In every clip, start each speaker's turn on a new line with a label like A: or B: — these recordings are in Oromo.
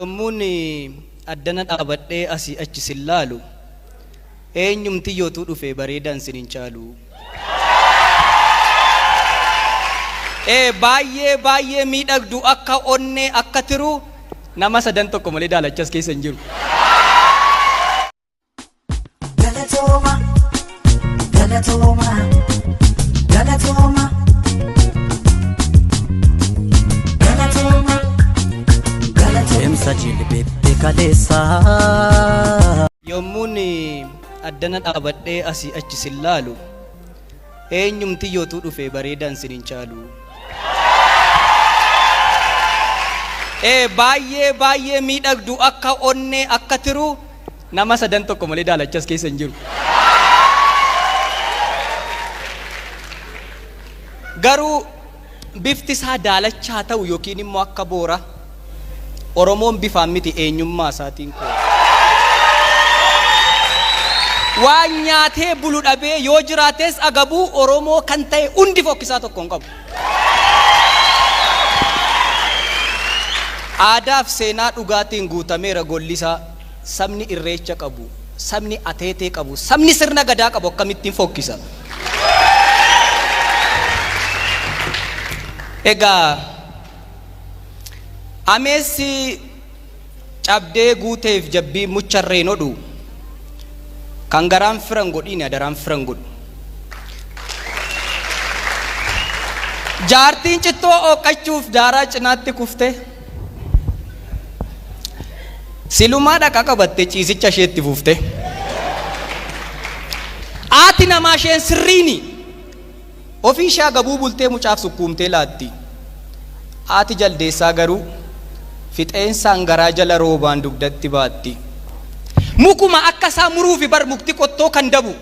A: Yommuun addana dhaabadhee asii achi sin laalu, eenyumti yootuu dhufe bareedaan sin hin caalu. Ee baay'ee baay'ee miidhagdu akka onnee akka tiruu nama sadan tokko malee daalachas keessa hin jiru.
B: Galatooma, galatooma, galatooma, galatooma, galatooma.
C: Deemsa jilbeetti kaleessaa.
A: Yommuun addana dhaabadhee asii achi sin laalu, eenyumti yootuu dhufe bareedaan sin hin caalu. Ee baay'ee baay'ee miidhagdu akka onnee akka tiruu nama sadan tokko malee daalachas keessa hin jiru. Garuu bifti isaa daalachaa ta'u yookiin immoo akka boora Oromoon bifaan miti eenyummaa isaatiin koora. Waan nyaatee bulu dhabee yoo jiraates agabuu Oromoo kan ta'e hundi fokkisaa tokko hin qabu. Aadaaf seenaa dhugaatiin guutameera golli isaa. Sabni irreecha qabu, sabni ateetee qabu, sabni sirna gadaa qabu akkamittiin fokkisa? Egaa ameessi cabdee guuteef jabbii mucharreen hodhu kan garaan firan godhiin adaraan firan godhu. Jaartiin cittoo ooqqachuuf daaraa cinaatti kufte. Silumaa dhaqa qabatte ciisicha isheetti fufte. Haati namaa isheen sirriini ofii ishee agabuu bultee mucaaf sukkuumtee laatti. Haati jaldeessaa garuu fixeensaan garaa jala roobaan dugdatti baatti. Mukuma akka isaa muruufi bar mukti qottoo kan dabu.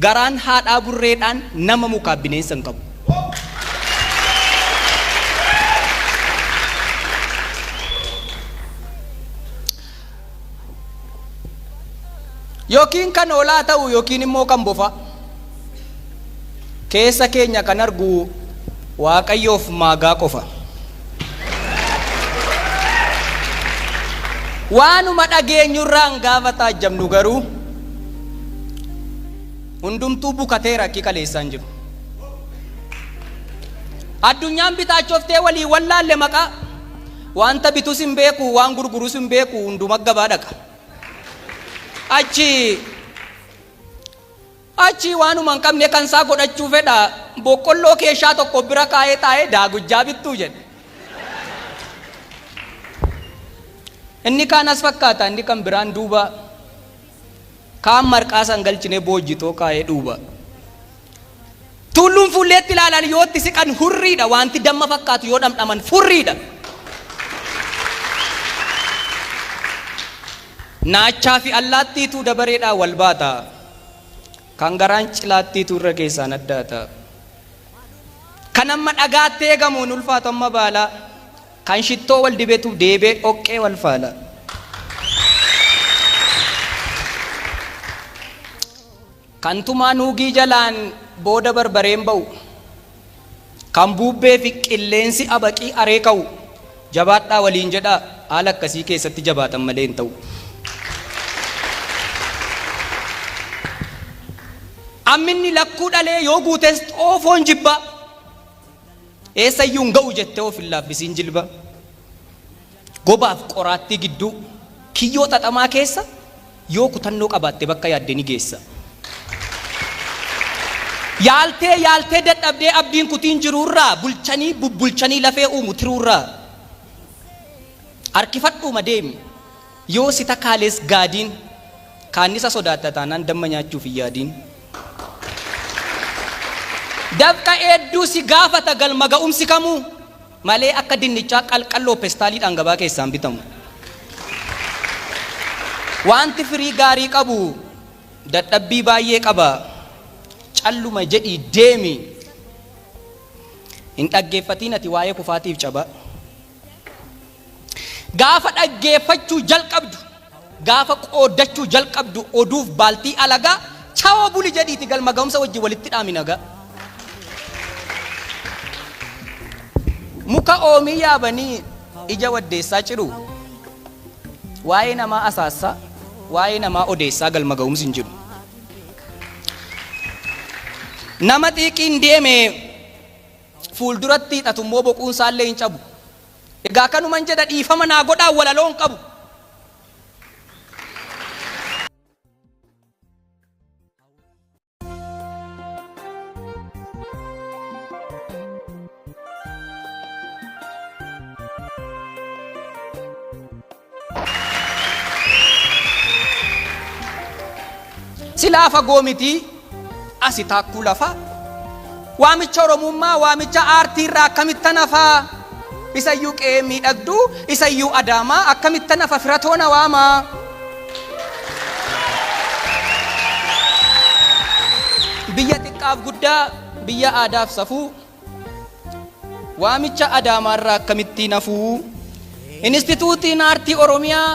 A: Garaan haadhaa burreedhaan nama mukaaf bineensa hin qabu. Yookiin kan hoolaa ta'u yookiin immoo kan bofaa. Keessa keenya kan argu Waaqayyoof maagaa qofa. Waanuma dhageenyurraan gaafa taajjabnu garuu hundumtuu bukateera akki kaleessaan jiru. Addunyaan bitaachoftee walii wallaalle maqaa wanta bitus hin beeku waan gurgurus hin beeku hunduma gabaa dhaqa. Achi Achi waanuma hin qabne kan isaa godhachuu fedha boqqolloo keeshaa tokko bira kaa'ee taa'ee daagujjaa bittuu jedhe. Inni kaan as fakkaata inni kan biraan duuba kaan marqaa san galchine boojjitoo kaa'ee dhuuba. Tulluun fuulleetti ilaalan yoo itti siqan hurriidha wanti damma fakkaatu yoo dhamdhaman furriidha. Naachaa fi allaattiitu dabareedhaan wal baata. Kan garaan cilaattiitu irra keessaan addaata. Kan amma dhagaatti eegamu hin ulfaatu amma baala. Kan shittoo wal dibetu deebee dhoqqee wal faala. Kan tumaa nuugii jalaan booda barbareen ba'u. Kan buubbee fi qilleensi abaqii aree ka'u. Jabaadhaa waliin jedhaa haala akkasii keessatti jabaatan malee hin ta'u. Amminni lakkuu dhalee yoo guutes xoofoon jibbaa. Eessayyuu hin ga'u jettee of hin laaffisiin jilba. Gobaaf qoraattii gidduu kiyyoo xaxamaa keessa yoo kutannoo qabaatte bakka yaadde ni geessa. Yaaltee yaaltee dadhabdee abdiin kutiin jiruurraa bulchanii bubbulchanii lafee uumu tiruurraa. Harkifadhuuma deemi. Yoo si takaales gaadiin kaannisa sodaatta taanaan damma nyaachuuf hin yaadiin. Dafqa hedduu si gaafata galma ga'umsi kamuu malee akka dinnichaa qalqalloo pestaaliidhaan gabaa keessaan bitamu. Wanti firii gaarii qabu dadhabbii baay'ee qaba. Calluma jedhii deemi. Hin dhaggeeffatiin ati waa'ee kufaatiif caba. Gaafa dhaggeeffachuu jalqabdu, gaafa qooddachuu jalqabdu oduuf baaltii alagaa chawoo buli jedhiiti galma ga'umsa wajjin walitti dhaami nagaa. Muka oomii yaabanii ija waddeessaa ciru, waa'ee namaa asaassaa, waa'ee namaa odeessaa galma ga'umsi hin jiru. Nama xiiqiin deeme fuulduratti hidhatummoo boquun isaallee hin cabu. Egaa kanuman jedha, dhiifama naa godhaa, walaloo hin qabu. Silaa fagoo miti, asi taakkuu lafaa. Waamicha Oromummaa, waamicha aartii irraa akkamittan hafaa? Isayyuu qe'ee miidhagduu, isayyuu Adaamaa, akkamittan hafa firatoo na waamaa? Biyya xiqqaaf guddaa, biyya aadaaf safuu, waamicha Adaamaa irraa akkamittiin hafuu? Inistituutiin Aartii Oromiyaa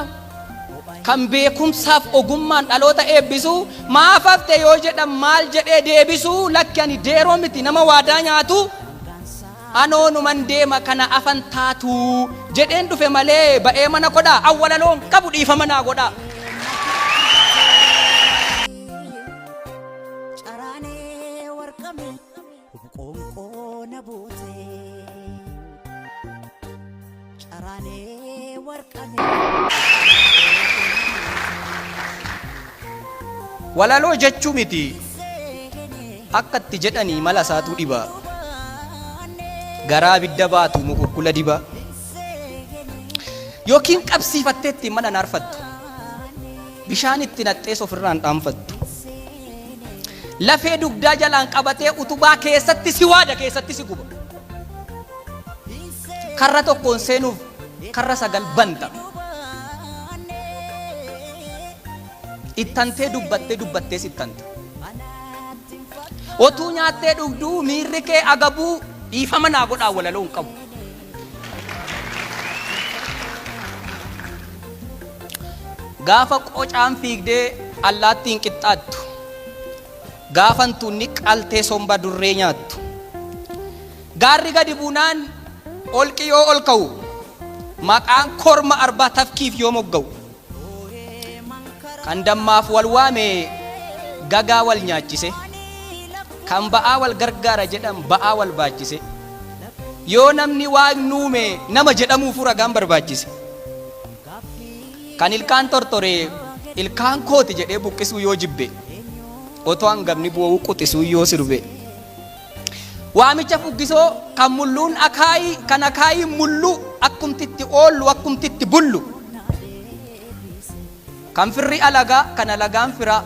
A: kan beekumsaaf ogummaan dhaloota eebbisu, maaf hafte yoo jedhan maal jedhee deebisu? Lakki, ani deeroo miti nama waadaa nyaatu, anoonuman deema kana afan taatu jedheen dhufe malee ba'ee mana kodhaa awwalaloon qabu, dhiifama naa godhaa.
B: Caraanee warqame qoonqoo na buute. Caraanee warqame.
A: Walaloo jechuu miti, akka itti jedhanii mala isaatuu dhiba. Garaa abidda baatu mukukkula diba. Yookiin qabsiifattee ittiin mana naarfattu. Bishaan itti naqxees ofirraan dhaanfattu. Lafee dugdaa jalaan qabatee utubaa keessatti si waada, keessatti si guba. Karra tokkoon seenuuf karra sagal banta. Ittantee dubbattee dubbattees ittanta. Otuu nyaattee dhugduu miirri kee agabuu, dhiifama naa godhaa, walaloo hin qabu. Gaafa qocaan fiigdee allaattiin qixxaattu. Gaafa hantuunni qaltee somba durree nyaattu. Gaarri gadi buunaan olqi yoo ol ka'u, maqaan korma arbaa tafkiif yoo mogga'u. Kan dammaaf wal waame gagaa wal nyaachise. Kan ba'aa wal gargaara jedhan ba'aa wal baachise. Yoo namni waaqni uume nama jedhamuufuu ragaan barbaachise. Kan ilkaan tortore ilkaan kooti jedhee buqqisuu yoo jibbe, otoo hangafni boo'uu quxisuu yoo sirbe. Waamicha fuggisoo kan mulluun akaayii, kan akaayiin mulluu, akkumtitti oollu akkumtitti bullu. Kan firri alagaa, kan alagaan firaa,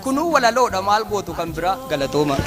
A: kunuu walaloodha, maal gootu kan biraa? Galatooma.